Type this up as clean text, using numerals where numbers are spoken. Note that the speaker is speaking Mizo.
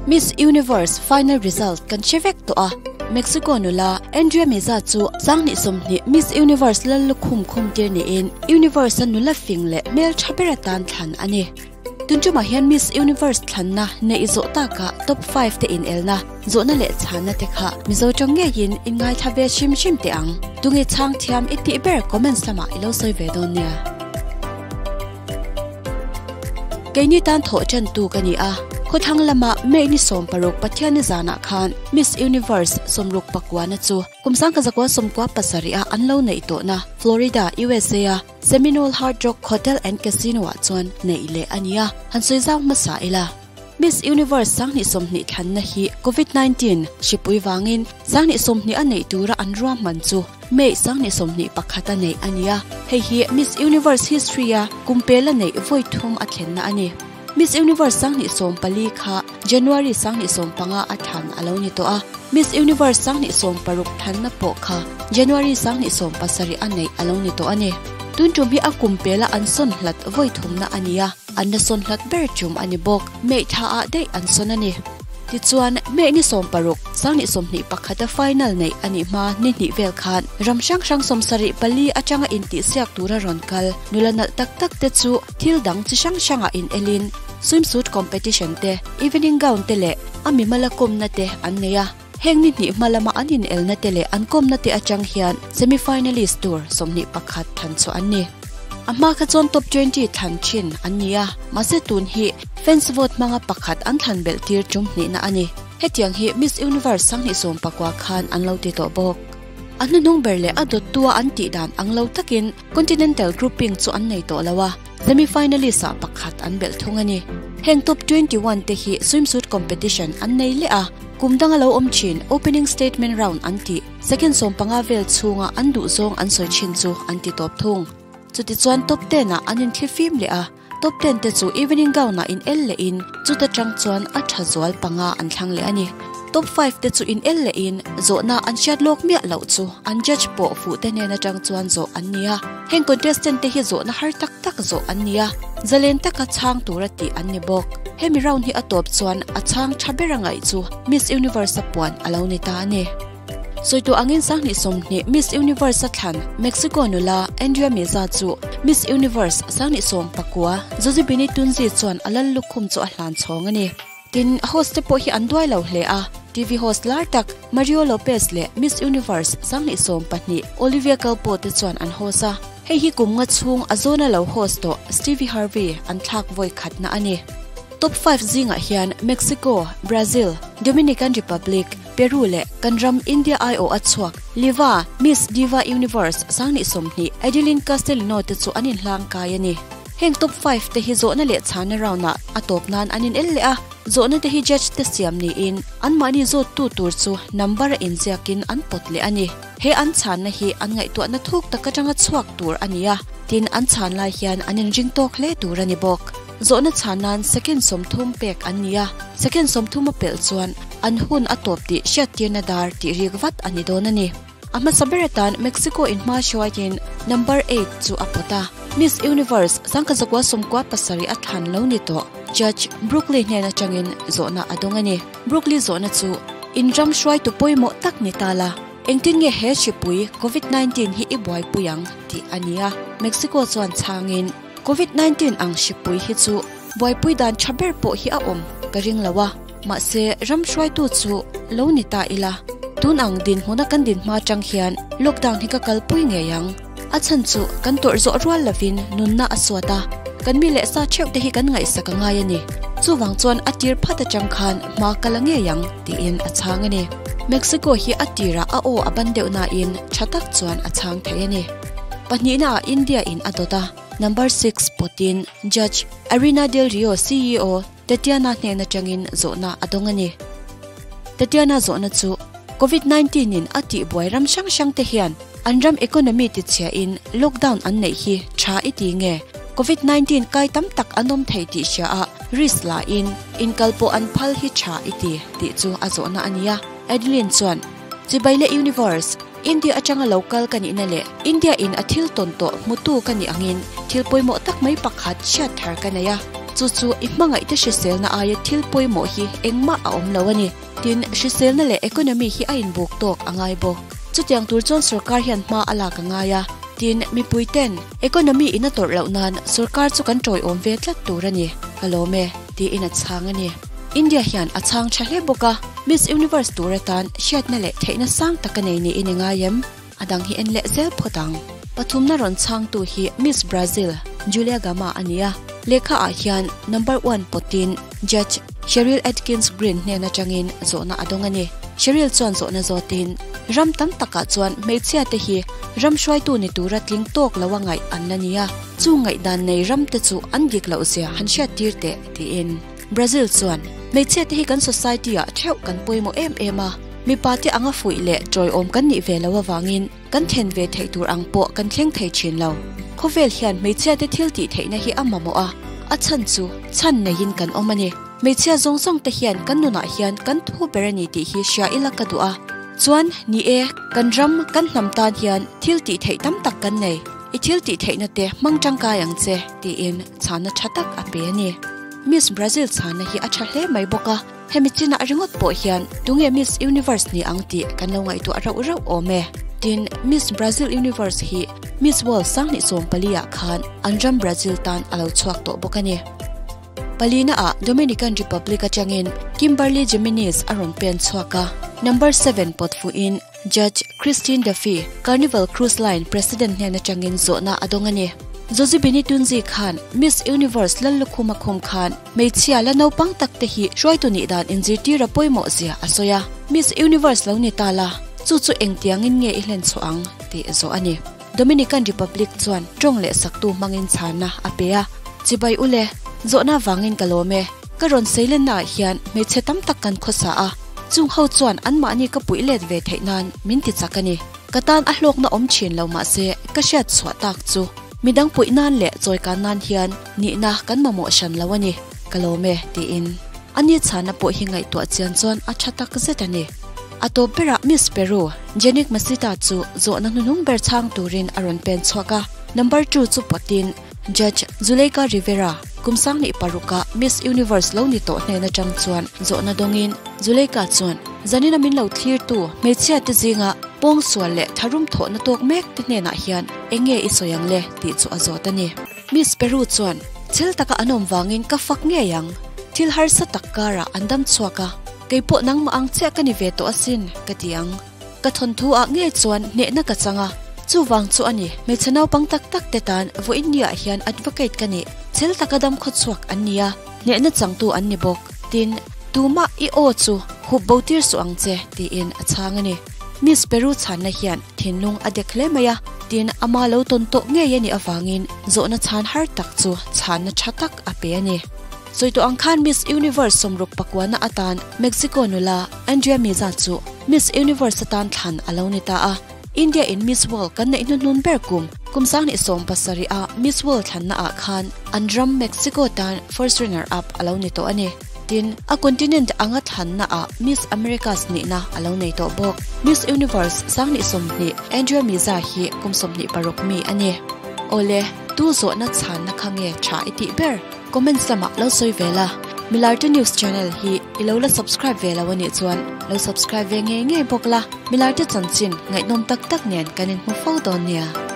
Miss Universe final result kan hre vek tawh a, Mexico nula Andrea Meza chu 2020 Miss Universe lal lukhum khum tir niin Universe-a nula fing leh hmeltha ber atan thlan a ni. Tun tumah hian Miss Universe thlanna neih zawh takah top five te inelna, zawhna leh chhanna te kha Mizo tawng ngeiin in ngaithla ve hrim hrim teh ang. Tunge chhang thiam i tih ber comments lamah i lo sawi ve dawn nia. Keini tan thawh tantu ka ni a, khawthlang lama May ni 16 Pathianni zanah khan Miss Universe 69na chu kum 1997 a an lo neih tawhna Florida, USA a Seminole Hard Rock Hotel and Casino ah chuan neih leh a ni a, han sawi zau hmasa ila. Miss Universe 2020 thlanna hi Covid 19 hripui vangin 2020 a neih tura an ruahman chu May 2021 a neih a ni a, hei hi Miss Universe history a kum pela neih vawi thum a thlenna a ni. Miss Universe 2014 kha January 2015 a thlan a lo ni tawh a, Miss Universe 2016 thlanna pawh kha January 2017 a neih a lo ni tawh a ni. Tun tum hi a kum pela an sawn hlat vawi thumna a ni a, an la sawn hlat ber tum a ni bawk. May tha ah daih an sawn a ni. Tichuan, May ni 16, 2021 a final neih a nih hma ni hnih vel khan ram hrang hrang 74 atanga intihsiak tura rawn kal nula nalh tak tak te chu thil dang chi hrang hrangah in elin swimsuit competition te, evening gown te leh a mimala kawmna te an nei a. Heng ni hnih hma lama an inelna te leh an kawmna te atang hian semi-finalist tur 21 thlan chhuah an ni. A hma kha chuan top 20 thlan thin an ni a, mahse tun hi fans vote hmanga pakhat an thlan belh tir tum hnihna a ni. Hetiang hi Miss Universe 2019 khan an lo ti tawh bawk. A hnuhnung ber leh a dawttua an tih dan ang lo takin Continental grouping chu an nei tawh lo a, semi-finalist ah pakhat an belh thung a ni. Heng top 21 te hi swimsuit competition an nei leh a, kum danga lo awm thin opening statement round an tih second 15 vel chhunga an duh zawng an sawi thin chu an ti tawp thung. Chutichuan top 10 ah an inthlifim leh a, top 10 te chu evening gown ah in el leh in chuta tang chuan a tha zual panga an thlang leh a ni. Top 5 te chu in el leh in zawhna an hriat lawk miah loh chu an judge pawh fuh te hnen atang chuan zawh an ni a. Heng contestant te hi zawhna har tak tak zawh an ni a, zalen taka chhang tura tih an ni bawk. Hemi round hi a tawp chuan a chhang tha ber a ngaih chu Miss Universe a puan a lo ni ta a ni. Sawitu angin 2020 Miss Universe a thlan Mexico nula Andrea Meza chu Miss Universe 2019 Zozibini Tunzi chuan a lal lukhum chu a hlan chhawng a ni. Tin, host te pawh hi an duai lo hle a, TV host lar tak Mario Lopez leh Miss Universe 2020 Olivia Culpo te chuan an host a. Hei hi kum nga chhung a zawna lo host tawh Stevie Harvey an thlak vawi khatna a ni. Top 5 zingah hian Mexico, Brazil, Dominican Republic, Peru leh kan ram India aiawh a chhuak Liva, Miss Diva Universe 2020 Adeline Castellino te chu an inhlang kai a ni. Heng top 5 te hi zawhna leh chhana round ah a tawp nan an in el leh a, zawhna te hi judge te siam niin an mahni zawt tu tur chu number a inziakin an pawt leh a ni. He an chhanna hi an ngaihtuahna thuk tak atanga chhuak tur a ni a, tin an chhan lai hian an inring tawk hle tur a ni bawk. Zawhna chhan nan second 30 pek an ni a, second 30 a pelh chuan an hun a tawp tih hriattirna dar tih rik vat a ni dawn a ni. A hmasa ber atan Mexico in hma hruaiin number 8 chu a pawt a, Miss Universe 1997 a thlan lo ni tawh Judge Brooklyn hnen atangin zawhna a dawng a ni. Brooklyn zawhna chu in ram hruaitu pawimawh tak ni ta la, engtin nge he hripui COVID-19 hi i buaipui ang tih a ni a. Mexico chuan chhangin COVID-19 ang hripui hi chu buaipui dan tha ber pawh hi a awm ka ring lo a, mahse ram hruaitu chu lo ni ta ila. Tun ang din hmuna kan din hma tang hian lockdown hi ka kalpui ngei ang. A chhan chu kan tawrh zawh rual lovin nunna a suat a, kan mi leh sa theuh te hi kan ngaihsak a ngai a ni. Chuwang chuan a tir phat atang khan hma ka la ngei ang tiin a chhang a ni. Mexico hi a tira a aw a ban deuh na in tha tak chuan a chhang thei a ni. Pahnihna ah India in a dawt a, number 6 pawtin Judge Arina Del Rio CEO Tatiana hnena tangin zawhna a dawng a ni. Tatiana zawhna chu COVID-19 in a tih buai ram hrang hrang te hian an ram economy ti chhia in lockdown an neih hi tha i ti nge. COVID-19 kai tam tak an awm thei tih hria a risk la in inkal pawh an phal hi tha i ti tih chu a zawhna a ni a. Adeline chuan Chibai le Universe, India atanga local ka nih na leh India in a thil tawn tawh hmutu ka ni angin thil pawimawh tak mai pakhat hriat thar ka nei a. Chu chu i hmangaihte hriselna aia thil pawimawh hi engmah a awm lo a ni. Tin, hriselna leh economy hi a inbuk tawk a ngai bawk. Chutiang tur chuan sorkar hian hma a lak a ngai a. Tin, mipui ten economy in a tawrh loh nan sorkar chu kan tawiawm ve tlat tur a ni. Ka lawm e, tiin a chhang a ni. India hian a chhang tha hle bawk a, Miss Universe tur atan hriatna leh theihna sang tak a nei niin i ngai em? A dang hi en leh zel phawt ang. Pathumna rawn chhangtu hi Miss Brazil, Julia Gama a ni a. Lehkha ah hian number one pawtin Judge Cheryl Atkins Green hnen atangin zawhna a dawng a ni. Cheryl chuan zawhna zawtin, Ram tam takah chuan hmeichhia te hi ram hruaitu ni tura tling tawk lo a ngaih an la ni a, chu ngaihdan nei ram te chu an dik loh zia han hriat tir teh, tiin. Brazil chuan, Hmeichhia te hi kan society ah theuh kan pawimawh em em a, mipa te anga fuih leh tawiawm kan nih ve lo avangin kan then ve theih tur ang pawh kan thleng thei thin lo. Khawvel hian hmeichhia te thil tih theihna hi a mamawh a, a chhan chu chhan neiin kan awm a ni. Hmeichhia zawng zawng te hian kan nunah hian kan thu ber a ni tih hi hria ila ka duh a. Chuan, ni e, kan ram, kan hnam tan hian thil tih theih tam tak kan nei. I thil tih theihna te hmang tangkai ang che, tiin chhanna tha tak a pe a ni. Miss Brazil chhanna hi a tha hle mai bawk a, hemi chinah ringawt pawh hian tunge Miss Universe ni ang tih kan lo ngaihtuah rauh rauh awm e. Tin, Miss Brazil Universe hi Miss World 2014 ah khan an ram Brazil tan a lo chhuak tawh bawk a ni. Palina ah Dominican Republic atangin Kimberly Jimenez a rawn pen chhuak a, number seven pawt fuhin Judge Christine Duffy, Carnival Cruise Line President hnen atangin zawhna a dawng a ni. Zozibini Tunzi khan Miss Universe Lallukhuma khum khan hmeichhia la naupang tak te hi hruaitu nih dan inzirtir a pawimawh zia a sawi a. Miss Universe lo ni ta la, chu chu engtiangin nge i hlen chhuah ang? tih zawh a ni. Dominican Republic chuan tawng leh saktu hmangin chhanna a pe a. Chibai ule, zawhna vangin ka lawm e. Ka rawn seilennaah hian hmeichhe tam tak kan khawsa a, chung ho chuan anmahni ka puih let ve theih nan min ti chak a ni. Ka tan a hlawkna awm thin lo mahse ka hriat chhuah tak chu midang puih nan leh chawikan nan hian nihna kan mamawh hran lo a ni, ka lawm e tiin a ni chhanna pawh hi ngaihtuah chian chuan a tha tak zet a ni. A tawp berah Miss Peru, Jenik Masita chu zawhna hnuhnung ber chhang turin a rawn pen chhuak a, number two chu pawtin, Judge Zuleika Rivera, kum 16 a Miss Universe lo ni tawh hnen atang chuan zawhna dawngin Zuleika chuan zanina min lo thlirtu hmeichhia te zinga pawngsual leh tharum thawhna tawk mek te hnenah hian eng nge i sawi ang le tih chu a zawt a ni. Miss Peru chuan thil taka an awm vangin ka fak ngei ang, thil harsa tak karah an dam chhuak a, keipawh nangmah ang chiah ka ni ve tawh asin ka ti ang. Ka thawnthu ah ngei chuan hnehna ka chang a, chuvang chu a ni, hmeichhe naupang tak tak te tan vawiin ni ah hian advocate ka nih, chhel taka dam khawchhuak an ni a, hnehna changtu an ni bawk. Tin, tumah i aw chu hup bo tir suh ang che, tiin a chhang a ni. Miss Peru chhanna hian thinlung a dek hle mai a, tin, ama lo tawn tawh ngei a nih avangin zawhna chhan har tak chu chhanna tha tak a pe a ni. Sawi tawh ang khan Miss Universe 69 na atan Mexico nula Andrea Meza chu Miss Universe atan thlan a lo ni ta a. India in Miss World kan neih hnuhnun ber kum, kum 2017 a Miss World thlanna ah khan an ram Mexico tan first runner up a lo ni tawh a ni. Tin, a continent anga thlanna ah Miss Americas nihna a lo nei tawh bawk. Miss Universe 2020 Andrea Meza hi kum 26 mi a ni. Awle, tu zawhna chhanna kha nge tha i tih ber? Comments lamah lo sawi ve la, Milarte News Channel hi i lo la subscribe ve lo a nih chuan lo subscribe ve ngei ngei bawk la, Milarte chanchin ngaihnawm tak tak nen kan inhmu fo dawn nia.